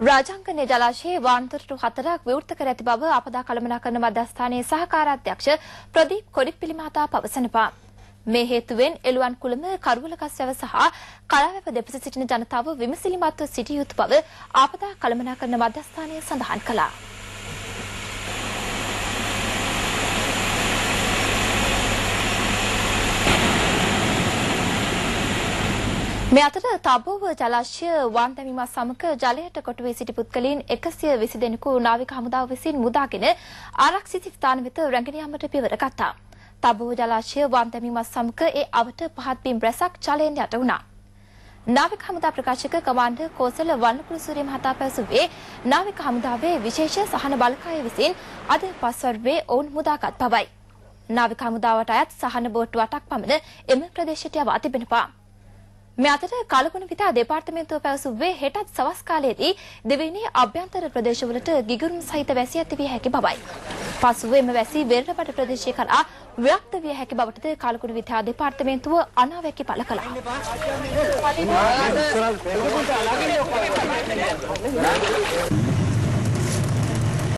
රාජාංගන ජලාශයේ වාන්දොරටු 4ක් විවෘත කර ඇති බව ආපදා කළමනාකරණ මධ්‍යස්ථානයේ සහකාර අධ්‍යක්ෂ ප්‍රදීප් කොඩිප්පිලි මහතා පවසනවා. මේ හේතුවෙන් එළුවන් කුලම කරුවලගස්වැව සහ කලාවැව දෙපස සිටින ජනතාව විමසිලිමත්ව සිටිය යුතු බව ආපදා කළමනාකරණ මධ්‍යස්ථානය සඳහන් කළා. මේ අතර තබෝව ජලාශය වන් දැමීමත් සමග ජලයට කොටු වී සිටි පුද්ගලයන් 120 දෙනෙකු නාවික හමුදාව විසින් මුදාගෙන ආරක්ෂිත ස්ථාන වෙත රැගෙන යාමට පියවර ගත්තා. තබෝව ජලාශය වන් දැමීමත් සමග ඒ අවට පහත් බිම් රැසක් ජලයෙන් යට වුණා. නාවික හමුදා ප්‍රකාශක කමාන්ඩර් කෝසල වර්ණකුලසූරිය මහතා පැවසුවේ නාවික හමුදාවේ විශේෂ සහන බලකාය විසින් අද පස්වරුවේ ඔවුන් මුදාගත් බවයි. නාවික හමුදාවට අයත් සහන බෝට්ටු 8ක් පමණ එම ප්‍රදේශයට යවා තිබෙනවා. මේ අතර කලකුණ විතා දෙපාර්තමේන්තුව පැවසුවේ හෙටත් සවස් කාලයේදී දෙවෙනි අභ්‍යන්තර ප්‍රදේශවලට ගිගුරුම් සහිත වැසි ඇති විය හැකි බවයි. පසුව එම වැසි වෙරළබඩ ප්‍රදේශය කරා ව්‍යාප්ත විය හැකි බවටද කලකුණ විතා දෙපාර්තමේන්තුව අනාවැකි පළ කළා.